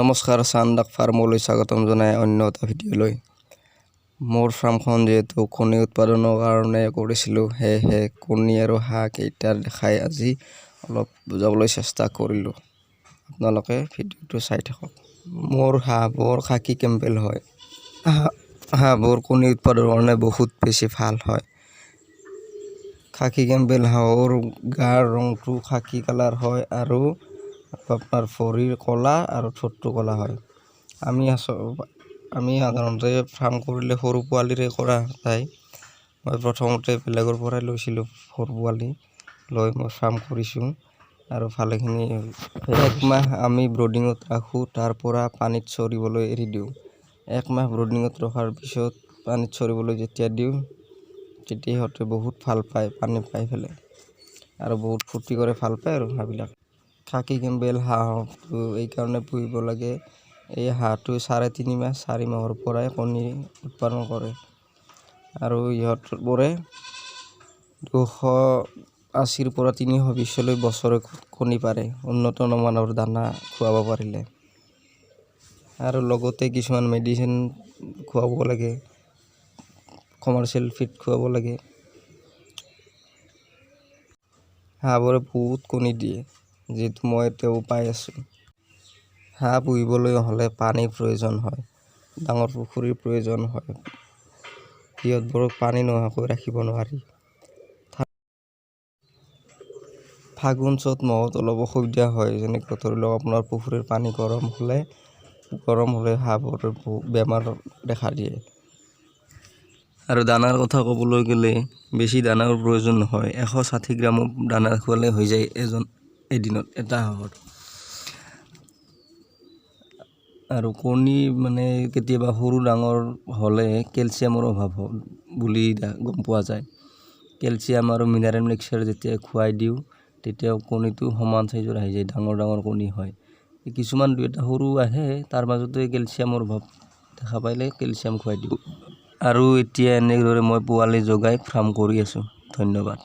নমস্কাৰ, চান্দাক ফাৰ্মলৈ স্বাগতম জনাই অন্য এটা ভিডিঅ'লৈ। মোৰ ফাৰ্মখন যিহেতু কণী উৎপাদনৰ কাৰণে কৰিছিলোঁ, সেয়েহে কণী আৰু হাঁহ কেইটা দেখাই আজি অলপ বুজাবলৈ চেষ্টা কৰিলোঁ। আপোনালোকে ভিডিঅ'টো চাই থাকক। মোৰ হাঁহবোৰ খাকী কেম্বেল হয়। হাঁহবোৰ কণী উৎপাদনৰ কাৰণে বহুত বেছি ভাল হয়। খাকী কেম্বেল হাঁহৰ গাৰ ৰংটো খাকী কালাৰ হয় আৰু আপোনাৰ ভৰিৰ ক'লা আৰু ঠোঁটটো ক'লা হয়। আমি সাধাৰণতে ফাৰ্ম কৰিলে সৰু পোৱালিৰে কৰা যায়। মই প্ৰথমতে বেলেগৰ পৰাই লৈছিলোঁ। সৰু পোৱালি লৈ মই ফাৰ্ম কৰিছোঁ আৰু ভালেখিনি। একমাহ আমি ব্ৰডিঙত ৰাখোঁ, তাৰ পৰা পানীত চৰিবলৈ এৰি দিওঁ। একমাহ ব্ৰডিঙত ৰখাৰ পিছত পানীত চৰিবলৈ যেতিয়া দিওঁ, তেতিয়া সিহঁতে বহুত ভাল পায় পানী পাই পেলাই আৰু বহুত ফূৰ্তি কৰে, ভাল পায়। আৰু হাঁহবিলাক, খাকী কেম্বেল হাঁহটো এইকাৰণে পুহিব লাগে, এই হাঁহটো 3.5 মাহ, 4 মাহৰ পৰাই কণী উৎপাদন কৰে আৰু ইহঁতবোৰে 280ৰ পৰা 320লৈ বছৰেকত কণী পাৰে, উন্নত মানৰ দানা খুৱাব পাৰিলে। আৰু লগতে কিছুমান মেডিচিন খুৱাব লাগে, কমাৰ্চিয়েল ফিড খুৱাব লাগে। হাঁহবোৰে বহুত কণী দিয়ে, যিহেতু মই এতিয়াও পাই আছোঁ। হাঁহ পুহিবলৈ হ'লে পানীৰ প্ৰয়োজন হয়, ডাঙৰ পুখুৰীৰ প্ৰয়োজন হয়। সিহঁতবোৰক পানী নোহোৱাকৈ ৰাখিব নোৱাৰি। ফাগুন চ'ত মাহত অলপ অসুবিধা হয়। যেনেকৈ ধৰি লওক, আপোনাৰ পুখুৰীৰ পানী গৰম হ'লে হাঁহবোৰৰ বহুত বেমাৰ দেখা দিয়ে। আৰু দানাৰ কথা ক'বলৈ গ'লে বেছি দানাৰ প্ৰয়োজন নহয়। 160 গ্ৰামৰ দানা খোৱালে হৈ যায় এজন এদিনত এটা হাঁহৰ। আৰু কণী মানে কেতিয়াবা সৰু ডাঙৰ হ'লে কেলছিয়ামৰ অভাৱ বুলি গম পোৱা যায়। কেলছিয়াম আৰু মিনাৰেল মিক্সাৰ যেতিয়া খুৱাই দিওঁ, তেতিয়া কণীটো সমান চাইজৰ আহি যায়, ডাঙৰ ডাঙৰ কণী হয়। কিছুমান দুই এটা সৰু আহে, তাৰ মাজতে কেলছিয়ামৰ অভাৱ দেখা পালে কেলছিয়াম খুৱাই দিওঁ। আৰু এতিয়া এনেদৰে মই পোৱালি জগাই ফাৰ্ম কৰি আছোঁ। ধন্যবাদ।